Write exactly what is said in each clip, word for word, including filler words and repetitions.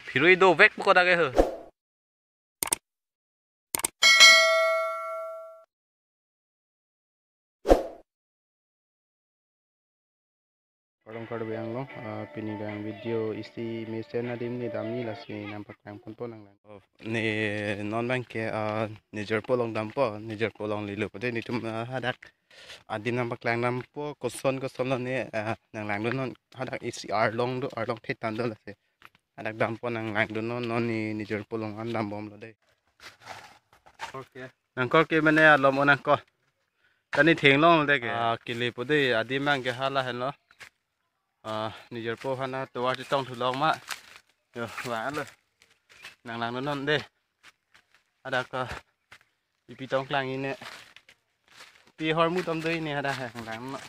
Phirui dovek pu kodak ke ho. Kardom kardom anglong, ah, pini abang video isi mesen adim ne damji lasi nangpaklang ponpo nanglang. Oh, ne non abang ke, ah, ne jirpo along dampo, ne jirpo along lilo pute netum, ah, hadak adim nangpaklang dampo, koson koson lo ne, ah, nanglangdunnon hadak isi arlong do, arlong thetan do lasi. Hadak dampo nanglangdunnon, non ne ne jirpo along an dambomlo dei. Okay. Nangkok ke mane alom o nangkok. Tani thenglong dei ke. Ah, kelepo dei, adim abang ke hala henlo. Ah, ne jirpo aphan atovar chetong thulong ma. Yo, vanglo. Nanglangdunnon dei. Hadak ke ipi tong klang-i ne. Pi ahormu tom dei ne hadak he nanglangnon.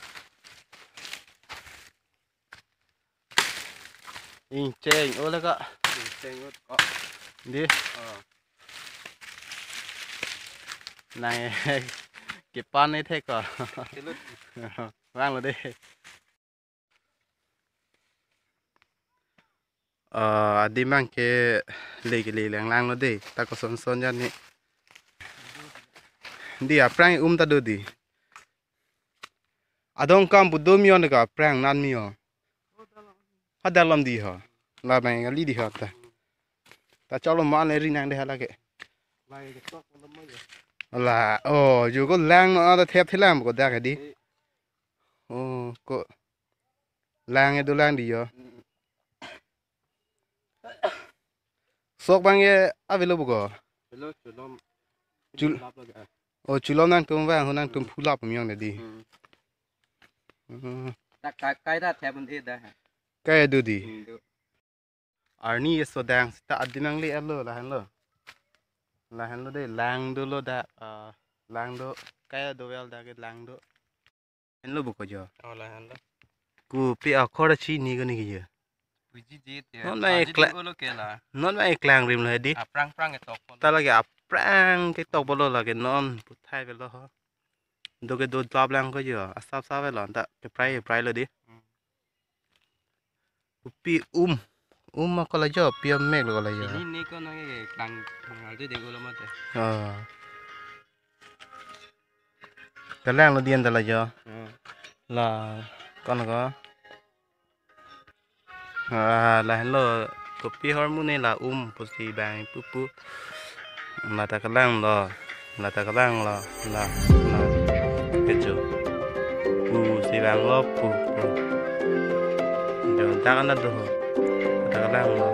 Ingcheng o le ko. Ingcheng o ko. Dei. Oh. Nang kepan ne thek ko. Kelut. Vanglo dei. Ah, adim abang ke le kele langlanglo dei. Ta koson son jan ne. Dei aphrang um ta do dei. Adong kam pu do mion ka aphrang nan mion. Hadak alom dei ho. La abang kali dei ho ta. Ta cholo man le ri nang dei hala ke. La, oh, jo ko lang non ta thep thelam ko dak dei. Oh, ko lang e dolang dei ho. Sok abang ke avelo pu ko. Avelo, chulom. Chul- Lap lagi, ah. Oh, chulom nangtum vang, ho nangtum phulap mion dei. Hmm. Hmm. Ta kai, kai ta thep un-e da. Kai do dei. Hmm, do. Arni eso dang seta adim nang le alo lahenlo. Lahenlo dei lang dolo da, ah, lang do. Kai do vel da ke lang do. Henlo pu ko jo. Oh, lahenlo. Kopi akhor chini ko ne ke jo. Puji ji te. Non mai aji kla- ding olo ke la. Non mai klang rim lo dei. Aphrang phrang ketok pon. Ta lake aphrang ketok bolo lake non puthai avelo ho. Do ke do dlap lang ko jo. Asap sap avelo ta keprai keprai lo dei. Hmm. Kopi um. Um ma ko la jo, pi amek lo ko la jo. Ini ne ko nang ke klang klang aji ding olo mate. Oh. Kelang lo dei an ta la jo. Hmm. La kon ko. Ah, lahenlo kopi ahormu ne la um pusi abang pupu. La ta kelanglo, la ta kelanglo, la, la. Kecho. Pusi vanglo pu, pu. Jo dak ana do. Ta kelanglo.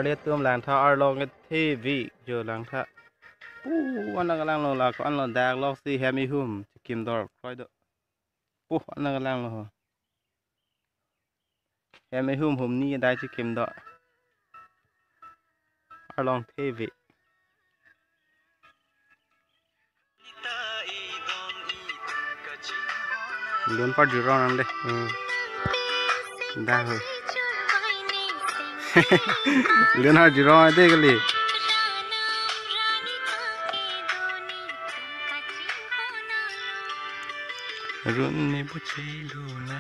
Arle atum langtha, arlong kethe vek jo langtha. Pu, ana kalang lo, la ko-an lo, dak lok si hem ihum chikim dor kroi do. Pu, ana kalang lo ho. Hem ihum humni adai chikim do. Arlong kethe vek. Lun par jurong nang de. Hmm. Dah ho. Lun har jurong de kali. Run ni buchi luna.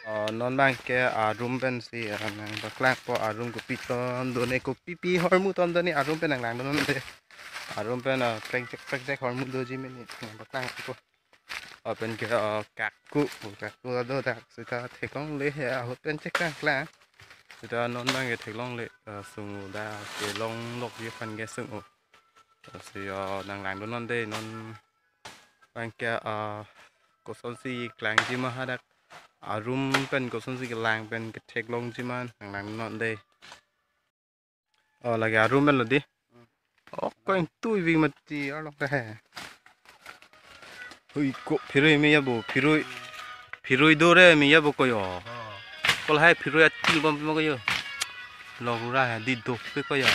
Oh, non bang ke arum pen si, ah, nangpaklangpo arum kopi ton done, kopi pi hormu ton done arum pen nanglang done de. Arum pen, ah, prekjak prekjak hormu doji mene nangpaklangpo. Lapen ke, ah, kaku, kaku ado dak sita theklongle he ahut pen cheklang klang. Sita non bang ke theklongle, ah, sung-o dak kelong lok ji aphan ke sung-o. Si, ah, nanglang dun non de non bang ke, ah, kosonsi klangji ma hadak arum pen kosonsi kelang pen ketheklongji ma nanglang dun non de. Oh, lake arum pen lo di. Oh, ko ingtui vek mati arlok ke he. Hui, ko phirui me ya bo, phirui. Phirui do re me ya bo ko yo. Kol hai phirui atil bom mo ko yo. Lok ra he di dok pe ko ya.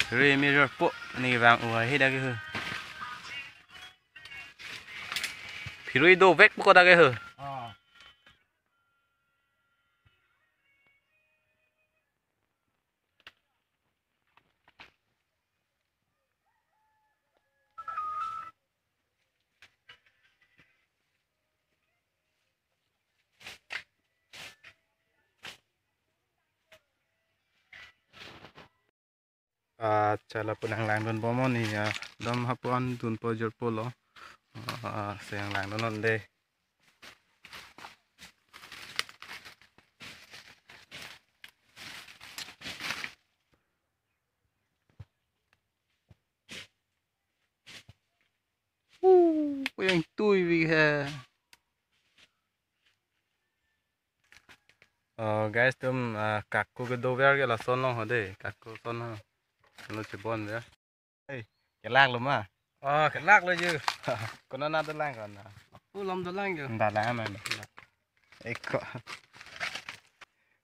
Phirui me jor po ni vang u hai he dak ke he. Phirui do vek ko dak ke he. Ah, chala pu nanglang dun bom oni ya. Dam hapu an dun po jor po lo. Ah, si nanglang dun non de. Uh, ko ingtui vek he. Oh, guys, tum, ah, kaku kedo ver ke lason long ho de, kaku son ho. Lo chibon ver. Hey, kelak lo ma? Oh, kelak lo ju. Kona na dolang kona? Aku lam dolang ju. Nda lang ma. Eko.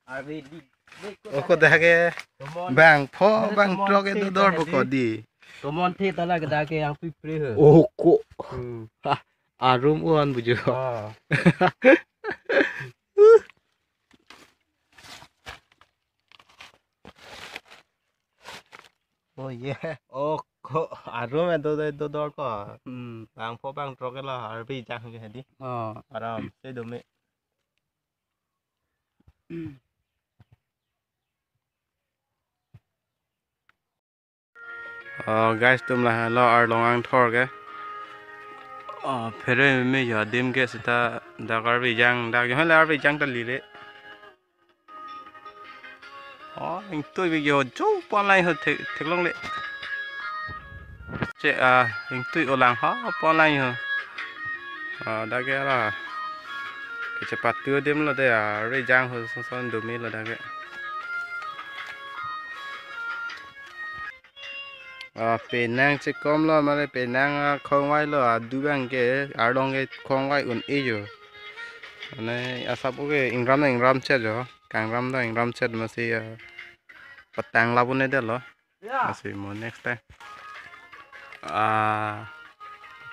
Abi di, di ko. Oko dah ke. Tomon. Bang pho, bang tomon trok ke dodor boko di. Tomon the tala ke dah ke yang tui pre he. Oko. Hmm. Ha, arum uan bujo. Oh. Oh, yeah. Oh, ko arum e do do do dor ko. Hmm. Bang pho bang trok ke la arbi jang ke di. Oh. Aram se do me. Oh, guys, tum la lo arlong angthor ke. Oh, phere me yo adim ke sita dak arbi jang dak yo le arbi jang ta lile. Oh, ingtui bi yo jo pon lai ho thek, theklongle. Che, ah, ingtui olang ho pon lai ho. Ah, dak ke la. Kechepatu adim lo de, ah, arbi jang ho son son do me lo dak ke. Ah, penang chekom lo, mane penang, ah, khongvai lo, ah, dubang ke, arlong ke khongvai un-e jo. Mane asap ke ingram na ingram chet jo, kangram ta ingram chet masi, ah, patang labun-e det lo. Ya. Masi mo next time. Ah,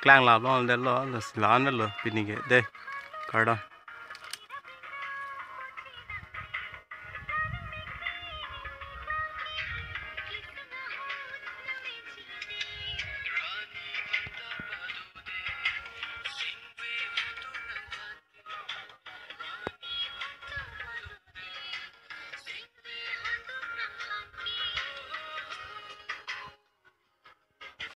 klang lap lo det lo, lo silan lo, pini ke, de, kardom.